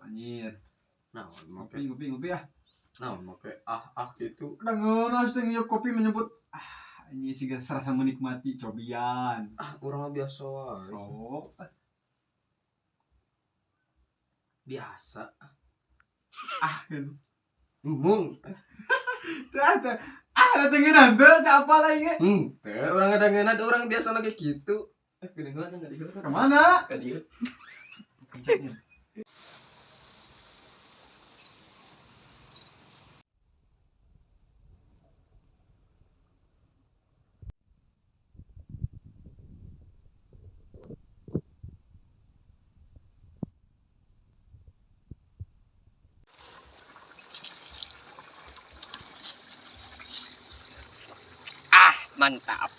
Anjir. Naon make? Ngopi, ngopi, ngopi ah. Naon make ah ah gitu. Udah ngeunah teh ngirup kopi menyebut ah anjir siga serasa menikmati cobian. Ah, urang mah biasa wae. Oh, Biasa. ah gitu. Embung. Teh teh. Ah, da teu ngeunah teu siapa lain ge? Teu urang ada ngeunah da urang biasa lagi gitu. Eh, geuning heula teh dieu. Ke mana? Ka dieu. Ah, mantap.